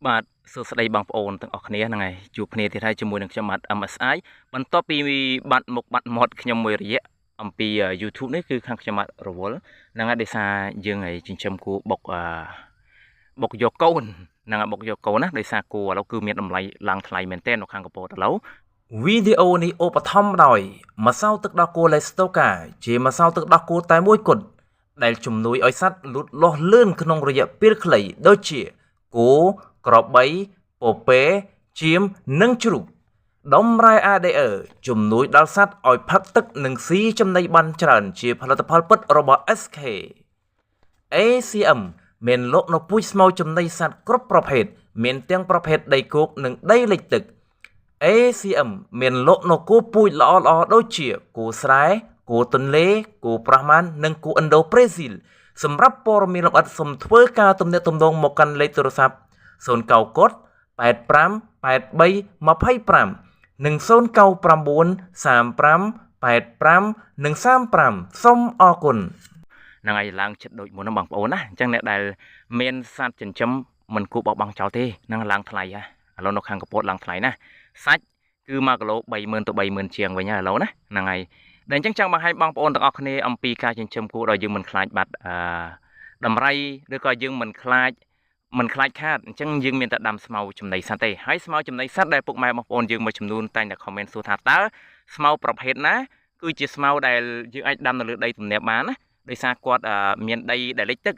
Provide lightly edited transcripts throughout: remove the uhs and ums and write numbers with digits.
បាទសួស្តីបងប្អូនទាំងអស់គ្នាហ្នឹងហើយជួបគ្នាទៀតហើយជាមួយនឹងខ្ញុំបាទ MSI បន្ទាប់ពីបាត់មុខបាត់មាត់ខ្ញុំមួយរយៈអំពី YouTube នេះគឺខាងខ្ញុំបាទរវល់ហ្នឹងហើយដោយសារយើងឲ្យចិញ្ចឹមគោបុកអឺបុកយកកូនហ្នឹងហើយបុកយកកូនណាដោយសារគោឥឡូវគឺមានតម្លៃឡើងថ្លៃមែនទែននៅខាងកពតឥឡូវវីដេអូនេះឧបត្ថម្ភដោយម្សៅទឹកដោះគោលេស្តូកាជាម្សៅទឹកដោះគោតែមួយគត់ដែលជំនួយឲ្យសត្វលូតលាស់លឿនក្នុងរយៈពេលខ្លីដូចជាគោក្របីពពែចៀមនិងជ្រូកដុំរ៉ែ ADE ជំនួយដល់សត្វឲ្យផឹកទឹកនិងស៊ីចំណីបានច្រើនជាផលិតផលពិតរបស់ SK ACM មានលក់នៅពូជស្មៅចំណីសត្វគ្រប់ប្រភេទមានទាំងប្រភេទដីគោកនិងដីលិចទឹក ACM មានលក់នៅគោពូជល្អៗដូចជាគោស្រែគោទន្លេគោប្រាហ្វាននិងគោឥណ្ឌូប្រេស៊ីលសម្រាប់ព័ត៌មានលម្អិតសូមធ្វើការទំនាក់ទំនងមកកាន់លេខទូរស័ព្ទ099 85 83 25និង099 35 85និង35សូមអរគុណហ្នឹងហើយឡើងចិត្តដូចមុនហ្នឹងបងប្អូនណាអញ្ចឹងអ្នកដែលមានសត្វចិញ្ចឹមមិនគួរបោះបង់ចោលទេហ្នឹងឡើងថ្លៃហ่ะឥឡូវនៅខាងកពតឡើងថ្លៃណាសាច់គឺ1គីឡូ30000ទៅ30000ជាងវិញហើយឥឡូវណាហ្នឹងហើយដែលអញ្ចឹងចង់បង្ហាញបងប្អូនទាំងអស់គ្នាអំពីការចិញ្ចឹមគោដោយយើងមិនខ្លាចបាត់អឺតម្រៃឬក៏យើងមិនខ្លាចខាតអញ្ចឹងយើងមានតែដាំស្មៅចំណីសត្វទេហើយស្មៅចំណីសត្វដែលពុកម៉ែបងប្អូនយើងមួយចំនួនតែងតែ comment សួរថាតើស្មៅប្រភេទណាគឺជាស្មៅដែលយើងអាចដាំនៅលើដីទំនាបបានណាដោយសារគាត់មានដីដែលលិចទឹក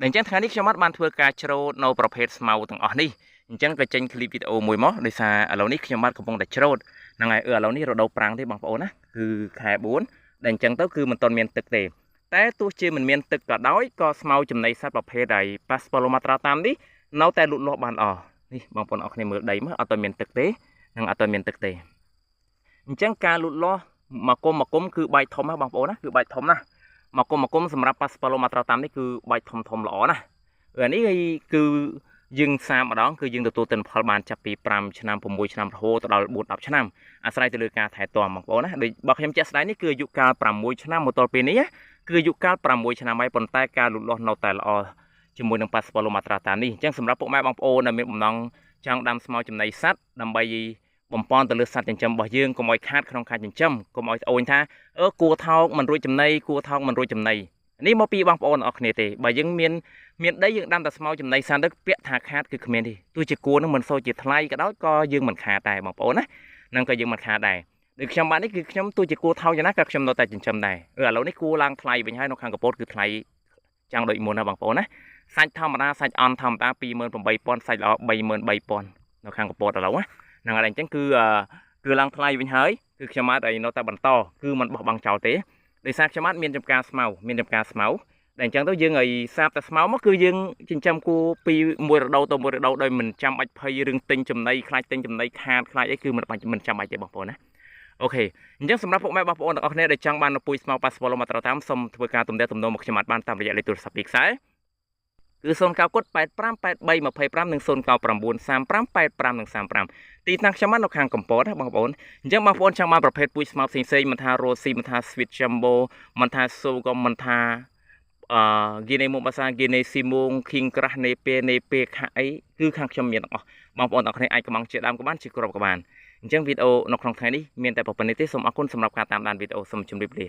ដែលអញ្ចឹងថ្ងៃនេះខ្ញុំបានធ្វើការច្រូតនៅប្រភេទស្មៅទាំងអស់នេះអញ្ចឹងក៏ចេញឃ្លីបវីដេអូមួយមកដោយសារឥឡូវនេះខ្ញុំបាទកំពុងតែច្រូតហ្នឹងហើយឥឡូវនេះរដូវប្រាំងទេបងប្អូនណាគឺខែ4ដែលអញ្ចឹងទៅគឺមិនទាន់មានទឹកទេតែទោះជាមិនមានទឹកក៏ដោយក៏ស្មៅចំណីសត្វប្រភេទហើយប៉ាសប៉ូឡូម៉ាត្រាតាមនេះនៅតែលូតលាស់បានល្អនេះបងប្អូនអរគ្នាមើលដីមើលអត់ទាន់មានទឹកទេនឹងអត់ទាន់មានទឹកទេអញ្ចឹងការលូតលាស់មកគុំមកគុំគឺបែកធំណាបងប្អូនណាគឺបែកធំណាមកគុំមកគុំសម្រាប់ប៉ាសប៉ូឡូម៉ាត្រាតាមនេះគឺបែកធំធំល្អណាអានេះគឺយើងសាម្ដងគឺយើងទទួលទិន្នផលបានចាប់ពី5ឆ្នាំ6ឆ្នាំរហូតដល់4 10ឆ្នាំអាស្រ័យទៅលើការថែទាំបងប្អូនណាដូចបើខ្ញុំជាក់ស្ដែងនេះគឺអាយុកាល6ឆ្នាំមកទល់ពេលនេះគឺអាយុកាល6ឆ្នាំហើយប៉ុន្តែការលូតលាស់នៅតែល្អជាមួយនឹងប៉ាសប៉ូឡូម៉ាត្រាតានេះអញ្ចឹងសម្រាប់ពុកម៉ែបងប្អូនដែលមានបំណងចង់ដាំស្មៅចំណីសត្វដើម្បីបំពន់ទៅលើសត្វចិញ្ចឹមរបស់យើងកុំឲ្យខាតក្នុងការចិញ្ចឹមកុំឲ្យត្អូញថាគួរថោកមិនរួចចំណីគួរថោកមិនរួចចំណីនេះមកពីបងប្អូនអរគ្នាទេបើយើងមានដីយើងដាំតែស្មៅចំណីសត្វទៅពាក្យថាខាតគឺគ្មានទេទោះជាគួរនឹងមិនសូវជាថ្លៃក៏ដោយក៏យើងមិនខាតដែរបងប្អូនណានឹងក៏យើងមិនខាតដែរដូចខ្ញុំបាទនេះគឺខ្ញុំទោះជាគួរថោកយ៉ាងណាក៏ខ្ញុំនៅតែចិញ្ចឹមដែរឥឡូវនេះគួរឡើងថ្លៃវិញហើយនៅខាងកពតគឺថ្លៃចាំងដូចមុនណាបងប្អូនណាសាច់ធម្មតាសាច់អន់ធម្មតា28000សាច់ល្អ33000នៅខាងកពតឥឡូវណាហ្នឹងហើយអញ្ចឹងគឺឡើងថ្លៃវិញហើយគឺខ្ញុំបាទឲ្យនៅតែបន្តគឺមិនបោះបង់ចោលទេដោយសារខ្ញុំបាទមានចំការស្មៅមានចំការស្មៅដែលអញ្ចឹងទៅយើងឲ្យសាបតែស្មៅមកគឺយើងចិញ្ចឹមគោពីមួយរដូវទៅមួយរដូវដោយមិនចាំបាច់ភ័យរឿងទិញចំណីខ្លាចទិញចំណីខាតខ្លាចអីគឺមិនចាំបាច់ទេបងប្អូនណាអូខេអញ្ចឹងសម្រាប់ពុកម៉ែបងប្អូនទាំងអស់គ្នាដែលចង់បាននៅពូជស្មៅប៉ាសប៉ូឡូម៉ាត្រាតាមសូមធ្វើការទំនាក់ទំនងមកខ្ញុំបាទបានតាមរយៈលេខទូរស័ព្ទពីរខ្សែគឺ099 85 83 25និង099 35 85និង35ទីតាំងខ្ញុំបាននៅខាងកំពតណាបងប្អូនអញ្ចឹងបងប្អូនចង់បានប្រភេទពូជស្មៅផ្សេងៗមិនថា Rosy មិនថា Sweet Jumbo មិនថា Sogo មិនថាហ្គីណេមុំបាសាហ្គីណេស៊ីម៉ូង King Crash នេពេនេពេខាអីគឺខាងខ្ញុំមានទាំងអស់បងប្អូនទាំងគ្នាអាចកំងជាដើមក៏បានជាគ្រាប់ក៏បានអញ្ចឹងវីដេអូនៅក្នុងថ្ងៃនេះមានតែប៉ុណ្្នេះទេសូមអរគុណសម្រាប់ការតាមដានវីដេអូសូមជម្រាបលា